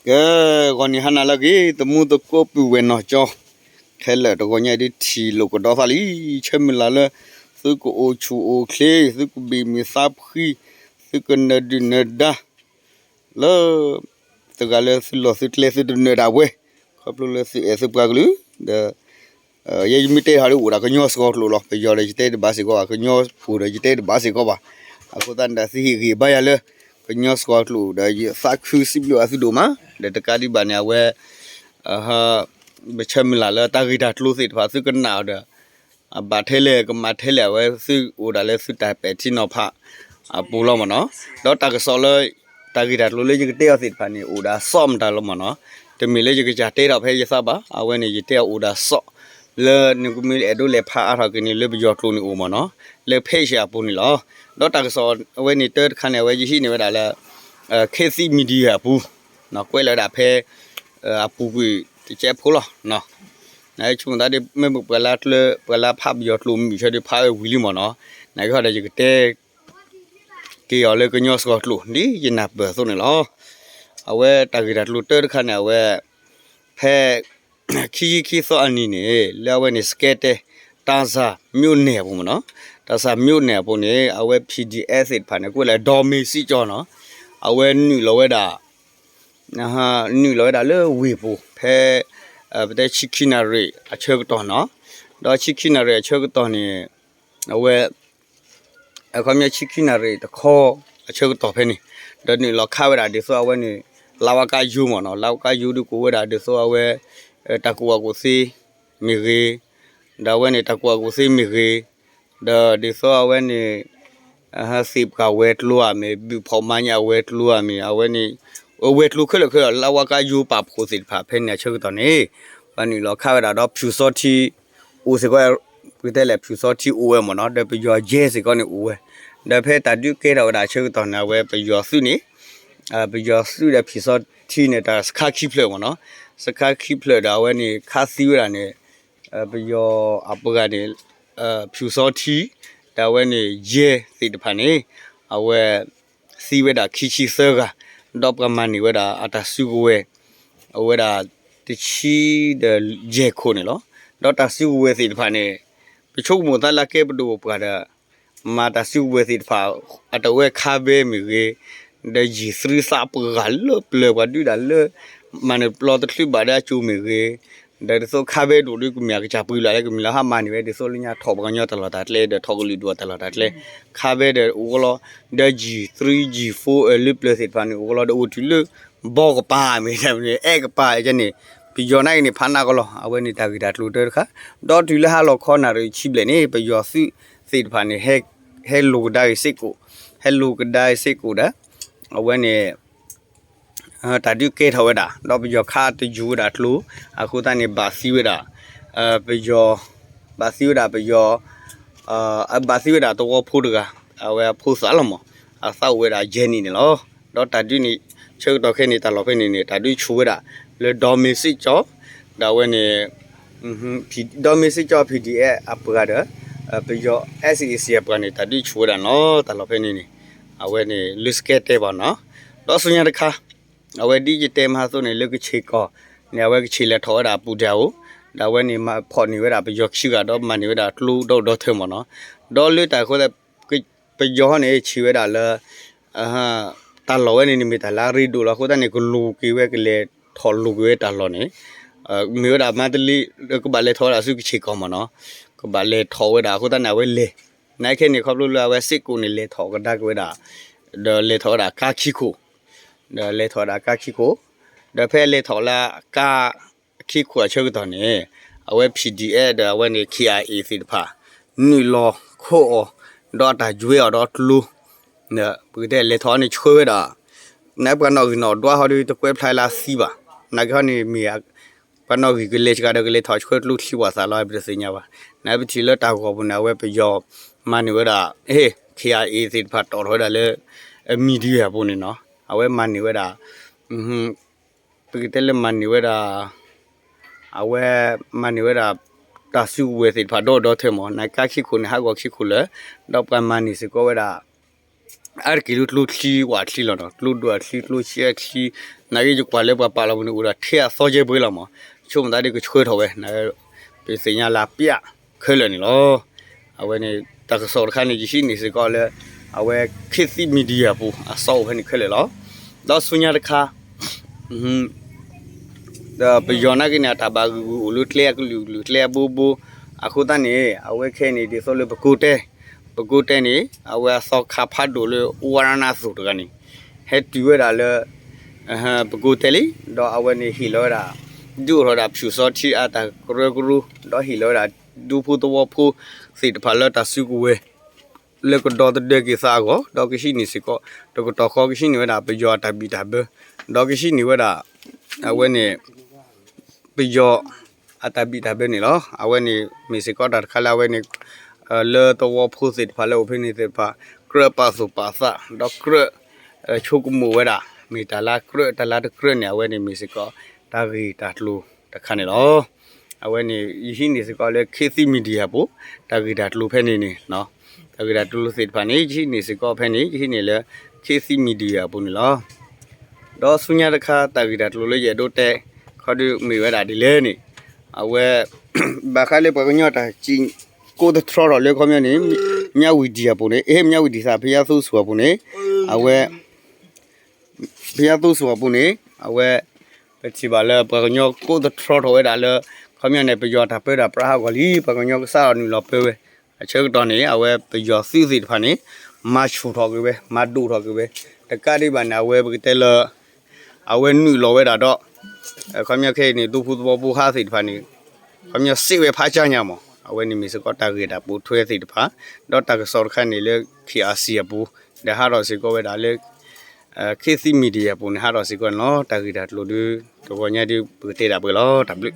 ကဲ, ဂီၤနံၤဟါနၤလၢအဂ့ၤ, သမူသကိးပုၢ်ဝဲၢ်နီၢ်ကၠီ, ခဲလၢာ်တဂီၤညါဒ်ထံၣ်လိာ်ကဒီးသးလံ, ဆၢမုၢ်လၢ်လၢ သုကအိၣ်ဆူၣ်အိၣ်ချ့, သုကဘံၣ်မုာ်သးဖှံ, သုကနၢၤဒုၣ်နၢၤဒါ လၢ တဂၤလၢသုလီၢ်သုကျဲသုတနၢၤဒၣ်ဝဲ, ခီဖျိလၢသုအဲၣ်သုပှၤကလုာ်, ဒီး ယဲယမ့ၢ်တဲထီၣ်ဒီးအိၣ်ဒၣ်ကညီစှီၤကျိာ်လီၤ, ပယီၤဒီးယတဲတဘၣ်စ့ၢ်ကီးဘၣ်, ကညီဖိဒီးယတဲတဘၣ်စ့ၢ်ကီးဘၣ်, အဃိသတးန့ၣ်ဒီးသုဟ့ၣ်ဂံၢ်ဘါယၤလၢ ကညီစှီၤကျိာ်ဒီး ယသးခုစံးဘျုးအသုဒိၣ်မး, ဒီးတကးဒံးဘၣ်န့ၣ် အဝဲ ပဆၢမုၢ်လၢ်လၢတၢ်ဂ့ၢ်တၢ်ကျိၤသ့ၣ်တဖၣ်သုကနၣ်အီၤဒီး အဘၣ်ထဲလဲၣ်ကမၤထဲလဲၣ် အဝဲသုအိၣ်ဒၣ်လၢသုတၢ်ပဲာ်ထံနီၤဖးအပူၤလီၤမ့ၢ်နီၤ, ဒီးတၢ်ကစီၣ်လၢ တၢ်ဂ့ၢ်တၢ်ကျိၤလၢယကတဲအီၤသ့ၣ်တဖၣ်န့ၣ် အိၣ်ဒၣ်စီမတၤလီၤမ့ၢ်နီၤ, တမ့ၢ်လၢယကစၢ်တဲထီၣ်ဖဲယသးဘၣ်, အဝဲန့ၣ်ယတဲအီၤအိၣ်ဒၣ်စီ လၢနကမ့ၢ်အဲၣ်ဒိးလဲၤဖးအါထီၣ်က့ၤန့ၣ်လၢပယီၤကျိာ်န့ၣ်အိၣ်မ့ၢ်နီၤ, လၢ page အပူၤန့ၣ်လီၤ, ဒီးတၢ်ကစီၣ်အဝဲန့ၣ်တၢ်တခါန့ၣ် အဝဲယဟံးန့ၢ်ဝဲဒၣ်လၢ Khit Thit Media အပူၤ ကွဲးလီၤဝဲဒၣ်ဖဲ အပူၤကွံာ်တကဲးဖိလီၤ, နဆိကမိၣ်သးဒ်မ့ၢ်ပှၤလၢကျၢၤ ပှၤလၢဖးပယီၤကျိာ်မုၢ်ဆၢဒ်ဖးဝဲဝံၤလံမ့ၢ်နီၤ, နကဟီဒီးယကတဲ က့ၤအီၤလၢကညီစှီၤကျိာ် ဒ်ယနၢ်ပၢၢ်အသိးန့ၣ်လီၤ, အဝဲတၢ်ဂ့ၢ်တၢ်ကျိၤတၢ်တခါန့ၣ် အဝဲ ဖဲ ခံဆံခံသီအနံၤန့ၣ် လၢအဝဲန့ၣ် စကဲတဲ တၢ်စၢ်မျိးန့ၣ်အပူၤမ့ၢ်နီၤ, တၢ်စၢ်မျိးန့ၣ်အပူၤန့ၣ် အဝဲ PDF သ့ၣ်တဖၣ်န့ၣ် ကွဲးလၢ ဒီမ့ၤစံကၠီနီၤ, အဝဲနုာ်လီၤဝဲဒၣ် နုာ်လီၤဝဲဒၣ်လၢဝ့ၢ်ပူၤ ဖဲ ပတဲဆံခံနၣ်ရံၣ်အဆၢကတီၢ်နီၤ, ဒီးဆံခံနၣ်ရံၣ်အဆၢကတီၢ်န့ၣ် အဝဲ အခီပညီဆံခံနၣ်ရံၣ်တခီအဆၢကတီၢ်ဖဲန့ၣ်, ဒီးနုာ်လီၤခးဝဲဒၣ်ဒ်သိးအဝဲန့ၣ် လဝကယူမ့ၢ်နီၤ, လဝကယူဒုးကိးဝဲဒၣ်ဒ်သိးအဝဲ တၢ်ကူၣ်ဘၣ်ကူၣ်သ့မ့ၢ်ဂ့ၤ, ဒီးအဝဲန့ၣ်တၢ်ကူၣ်ဘၣ်ကူၣ်သ့မ့ၢ်ဂ့ၤ, ဒီးဒ်သိးအဝဲန့ၣ် သ့ၣ်ပှၢ်ဝဲၤကျိၤဧါမ့ၢ် ဘုၣ်ဖီၣ်မါညၣ်ဝဲၤကျိၤဧါမ့ၢ် အဝဲန့ၣ် ဝဲၤကျိၤခဲလၢာ်ခဲလၢာ် လဝကယူပာ်ဖှိၣ်သ့ၣ်တဖၣ်ဖဲန့ၣ်အဆၢကတီၢ်န့ၣ် ပှၤနုာ်လီၤခးဝဲဒၣ်ဒီးဖၠူၣ်စီထံ အိၣ်စ့ၢ်ကီး ပတဲလဲၣ်ဖၠူၣ်စီထံအိၣ်ဝဲမ့ၢ်နီၤ, ဒီးပယီၤယဲၢ်စ့ၢ်ကီးန့ၣ်အိၣ်ဝဲ, ဒီးဖဲတၢ်ဒုးကဲထီၣ်ဝဲဒၣ်အဆၢကတီၢ်န့ၣ် အဝဲပယီၤသုးန့ၣ် ပယီၤသုးဒီးဖၠူၣ်စီထံန့ၣ် တၢ်စခါခံဖျၢၣ်မ့ၢ်နီၤ, စခါခံဖျၢၣ်ဒီးအဝဲန့ၣ် ခးသံဝဲဒၣ်န့ၣ် ပယီၤအပှၤန့ၣ် ဖၠူၣ်စီထံ ဒီးအဝဲန့ၣ် ယဲၢ်သ့ၣ်တဖၣ်န့ၣ် အဝဲ သံဝဲဒၣ်ခံဆံသၢဂၤ, ဒီးပှၤမၤန့ၢ်ဝဲဒၣ်အတၢ်စုကဝဲၤ အဝဲဒၣ် တဆံဒီးယဲၢ်ခိၣ်န့ၣ်လီၤ. ဒီးတၢ်စုကဝဲၤသ့ၣ်တဖၣ်န့ၣ် ပဆိကမိၣ်သးလၢကဲပဒိၣ်ပှၤဒီး မၤတၢ်စုကဝဲၤသ့ၣ်တဖၣ် အတဝဲခါဘဲမ့ၢ်ဂ့ၤ, ဒီးယံာ်သရံသးပှၢ်လၢပျၢၤပှၤဒုးဒၣ်လၢ မၤန့ၢ်ပျီတချုးဘၣ်ဒီးအကၠိမ့ၢ်ဂ့ၤ, ဒီးဒ်သိးခါဘဲဒိၣ်ဒီးကမ့ၢ်အကစၢ်ပှ့ၤလၢ်လၢကမ့ၢ်လၢဟးမၤန့ၢ်ဝဲဒ်သိးလၢညါထီၣ်ပှၤကညီတၢ်လီၢ်တၢ်ကျဲ ဒီးထီၣ်ကလုာ်ဒူၣ်တၢ်လီၢ်တၢ်ကျဲ, ခါဘဲဒီးအိၣ်ကလီ, ဒီးယံာ်သရံယံာ်ဖိလၢပျၢၤသ့ၣ်တဖၣ်န့ၣ် အိၣ်ကလီဒီးအိၣ်တုၤလၢ ဘီကပၤမ့ၢ် အဲၣ်ကပၤန့ၣ် ပယီၤနာ်က့န့ၣ် ဖးနးကလီ, အဝဲန့ၣ်တၢ်ဂ့ၢ်တၢ်ကျိၤတၢ်တခါ, ဒီးတုၤလၢဟါလီၤခီနၣ်ရံၣ်ဆံဘျဲၣ်န့ၣ် ပယီၤသုးသ့ၣ်တဖၣ်န့ၣ် ဟဲလိာ်ကဒါက့ၤစ့ၢ်ကီး, ဟဲလိာ်ကဒါက့ၤစ့ၢ်ကီးဒီး အဝဲန့ၣ် တၢ်ဒုးကဲထီၣ်ဝဲဒၣ် ဒီးပယီၤခးတယူၤဝဲဒၣ်ကျိၤ, အဃိသတးန့ၣ် ဘၣ်သံဝဲဒၣ် ပယီၤ, ဘၣ်သံဝဲဒၣ်ပယီၤ, ဘၣ်သံဝဲဒၣ်သဝီဖိတဂၤ, အဝဲအဖိသၣ်လီၤမး, အသးအိၣ်ဝဲဒၣ်ယဲၢ်နံၣ်န့ၣ်လီၤ. ဒီးတၢ်ဒုးန့ၣ် ဆၢကတီၢ်ခဲအံၤန့ၣ် တၢ်လီၢ်ဖဲန့ၣ်န့ၣ် တၢ်ဒုးဆူၣ်ဝဲဒၣ် လၢဒီမ့ၤစ့ကၠီ, ဒီးအဝဲန့ၣ် ဒီမ့ၤစ့ကၠီ PDF အပှၤဒီး ပယီၤ SAC အပှၤန့ၣ် တၢ်ဒုးဆူၣ်ဝဲဒၣ်န့ၣ်လီၤ. တၢ်လီၢ်ဖဲန့ၣ်န့ၣ် အဝဲန့ၣ်လၢစကဲတဲဘၣ်နီၤ, ဒီးဆူညါတခါ အဝဲဒ်ယတဲမဟါသိးန့ၣ် လၢကဆ့ၣ်ကီၢ်န့ၣ် အဝဲကဆ့ၣ်လဲၤထီၣ်ဝဲဒၣ်အပူၤတၢ်ဧိၤ, ဒီးအဝဲန့ၣ်မၤဖီၣ်န့ၢ်ဝဲဒၣ်ပယီၤခံဂၤဒီးမၤန့ၢ်ဝဲဒၣ်ကျိဒီဒီထၢမ့ၢ်နီၤ, ဒီးလၢတၢ်အဃိသတး ပယီၤဟီန့ၣ် ဆံးဝဲဒၣ်လၢ တၢ်လီၢ်ဝဲန့ၣ်န့ၣ်မ့ၢ်တၢ်လၢအရ့ဒိၣ်လီၤ. အဃိသတးန့ၣ် ကလိၤက့ၤဝဲကလဲၤထီၣ်လိၤက့ၤဝဲတၢ်လီၢ်န့ၣ် မ့ၢ်ဝဲဒၣ်မါတလ့ ကဘၣ်လဲၤထီၣ်ဝဲဒၣ်ဆူကဆ့ၣ်ကီၢ်မ့ၢ်နီၤ, ကဘၣ်လဲၤထီၣ်ဝဲဒၣ်အဃိသတးန့ၣ် အဝဲလဲၤ နာ်က့န့ၣ် ခီဖျိလၢအဝဲစ့ၢ်ကီးန့ၣ် လဲၤထီၣ်ကဒါက့ၤဝဲဒၣ် ဒီးလဲၤထီၣ်ဝဲဒၣ်ကါခံခိၣ်, ဒီးလဲၤထီၣ်ဝဲဒၣ်ကါခံခိၣ်, ဒီးဖဲလဲၤထီၣ်လၢကါခံခိၣ်အဆၢကတီၢ်န့ၣ် အဝဲ PDF ဒီးအဝဲန့ၣ် KIA သ့ၣ်တဖၣ် နုာ်လီၤခိးအီၤ ဒီးတၢ်ယွဲအီၤဒီးကျိ ပကတဲလဲၤထီၣ်န့ၣ်ဆှၢဝဲဒၣ် နပှၤနီၣ်ဂံၢ်နီၣ်ဒွးဟီဒီး တကွဲးဖျါလၢသံဘၣ်. နာ်က့ဟီန့ၣ်မ့ၢ် ပှၤနီၣ်ဂံၢ်ကလဲၤစှၤဒီးကလဲၤထီၣ်ဆှၢကျိချံဝၣ်သၣ်လီၤ ပတသ့ၣ်ညါဘၣ်. နပထံၣ်လၢတၢ်ဂီၤပူၤန့ၣ် အဝဲပယီၤမၤန့ၢ်ဝဲဒၣ် ဟ့ၣ် KIA သ့ၣ်တဖၣ်တီၣ်ထီၣ်ဝဲဒၣ်လၢ media ပူၤန့ၣ်နီၤ အဝဲမၤန့ၢ်ဝဲဒၣ် ပကတဲလၢမၤန့ၢ်ဝဲဒၣ် အဝဲမၤန့ၢ်ဝဲဒၣ် တၢ်စုကဝဲၤသ့ၣ်တဖၣ်ဒီဒီထၢမး နကါခံခိၣ်န့ၣ် ဟးဂီၤခံခိၣ်လၢာ် ဒီးပှၤမၤန့ၢ်စ့ၢ်ကီးဝဲဒၣ် အါတက့ၢ်လၢကျိချံဝၣ်ချံလီၤနီၤ, ကျိဒိၣ်အချံ ကျိဆံအချံ, နာ်က့ယကွၢ်လၢပှၤပာ်လီၤပူၤန့ၣ် အိၣ်ဒီးထဲအသီကဲပှဲၤလီၤမး, ဆိကမိၣ်သးဒ်ကဆှၢထီၣ်ဝဲ, ပသ့ၣ်ညါလၢအပျၢ်ခဲလၢာ်န့ၣ်လီၤ. အဝဲန့ၣ် တၢ်ကစီၣ်တခါန့ၣ် ယဟံးန့ၢ်စ့ၢ်ကီးလၢ အဝဲ ခေတ်သစ် Media ပူၤ အသီအိၣ်ဖဲန့ၣ်ခဲလၢာ်လီၤ. ဒီးဆူညါတခါ ဒီးပယီၤနာ်က့န့ၣ် အတၢ်ဘၣ်ဂုာ်ဂုာ်အိၣ်လၢကျဲအကလုာ်ကလုာ် ကျဲအဘိဘိ, အဃိသတးန့ၣ် အဝဲခဲအံၤန့ၣ် ဒ်သိးလၢပကိးတဲ, ပကိးတဲန့ၣ် အဝဲအသီခါဖးဒိၣ်လၢ ဝရနသုး တဂၤန့ၣ် ဟဲတုၤဝဲဒၣ်လၢ ပကိးတဲလံ, ဒီးအဝဲန့ၣ်ဟ့ၣ်လီၤဝဲဒၣ် ဒုးအိၣ်ထီၣ်ဝဲဒၣ် ဖြူစောထီး အတၢ်ကရၢကရိ, ဒီးဟ့ၣ်လီၤဝဲဒၣ် ဒူဖိသဝီဖိသ့ၣ်တဖၣ်လၢတၢ်စုကဝဲၤ လၢကဒီသဒၢက့ၤသးအဂီၢ်, ဒီးကဟံးန့ၢ်စ့ၢ်ကီး တကတီၢ်ဃီကဟံးန့ၢ်ဝဲဒၣ် ပယီၤအတၢ်ဘံၣ်တၢ်ဘၢ, ဒီးကဟံးန့ၢ်ဝဲဒၣ် အဝဲန့ၣ် ပယီၤအတၢ်ဘံၣ်တၢ်ဘၢန့ၣ်လီၤ. အဝဲန့ၣ်မ့ၢ်စ့ၢ်ကီးတၢ်တခါလၢအဝဲန့ၣ် လၢသဝီဖိသ့ၣ်တဖၣ်လၢအိၣ်ဖဲန့ၣ်သ့ၣ်တဖၣ် ကြၢးပာ်သူၣ်ပာ်သး ဒီးကြၢး ဆိကမိၣ်ဝဲဒၣ် မ့ၢ်တၢ်လၢကြၢး တၢ်လၢတကြၢးန့ၣ် အဝဲန့ၣ်မ့ၢ်စ့ၢ်ကီး တၢ်ဂ့ၢ်တၢ်ကျိၤတခါန့ၣ်လီၤ. အဝဲန့ၣ် ယဟံးန့ၢ်စ့ၢ်ကီးလၢ ခေတ်သစ် Media ပူၤ တၢ်ဂ့ၢ်တၢ်ကျိၤဖဲန့ၣ်န့ၣ်, တၢ်ဂ့ၢ်တၢ်ကျိၤသ့ၣ်တဖၣ်န့ၣ် ယဟံးန့ၢ်စ့ၢ်ကီးဖဲန့ၣ် ယဟံးန့ၢ်လၢ ခေတ်သစ် Media ပူၤန့ၣ်လီၤ. ဒီးဆူညါတခါ တၢ်ဂ့ၢ်တၢ်ကျိၤလၢယအဲၣ်ဒိးတဲ ခီဒုးမ့ၢ်ဝဲဒၣ်ဒ်လဲၣ်န့ၣ်, အဝဲ ဘၣ်ဃးလၢပှၤကညီတၢ်စံၣ်ကိးသတြီထီၣ်လၢခီပညီန့ၣ် မြဝတီ အပူၤန့ၣ်, အ့ မြဝတီ သး ဘုရားသုံးဆူ အပူၤန့ၣ်, အဝဲ ဘုရားသုံးဆူ အပူၤန့ၣ် အဝဲ ပထံၣ်ဘၣ်လၢပှၤကညီကိးသတြီထီၣ်ဝဲဒၣ်လၢ ခီပညီန့ၣ် ပယီၤတၢ်ပၢတၢ်ပြးဟးဂီၤလံ ပှၤကညီကစးထီၣ်နုာ်လီၤပၢဝဲ, အဆၢကတီၢ်န့ၣ် အဝဲပယီၤသုးသ့ၣ်တဖၣ်န့ၣ် မၤဆူၣ်ထီၣ်က့ၤဝဲ မၤဒိၣ်ထီၣ်က့ၤဝဲ, တကးဒံးဘၣ်န့ၣ် အဝဲပကတဲလၢ အဝဲနုာ်လီၤဝဲဒၣ်ဒီး ခီပညီခဲအံၤန့ၣ် ဒူဖိသဝီဖိဟးသ့ၣ်တဖၣ်န့ၣ် ခီပညီစံးဝဲဖးကၠါညါမး, အဝဲန့ၣ်မ့ၢ်စ့ၢ်ကီးတၢ်ဂ့ၢ်တၢ်ပိာ်ထွဲသ့ၣ်တဖၣ်, ဒီးတၢ်ကစီၣ်တခါန့ၣ်လၢ KRC အပူၤ ဒီးဟးထီၣ်စ့ၢ်ကီးဝဲဒၣ်လၢ ခေတ်သစ် Media အပူၤန့ၣ် ဟးထီၣ်စ့ၢ်ကီးန့ၣ်လီၤ. တၢ်ဂ့ၢ်တၢ်ကျိၤဒုး တဂီၤညါဒုး ပကတဲဒၣ်ပှဲၤလီၤ. တၢ်ဘျုး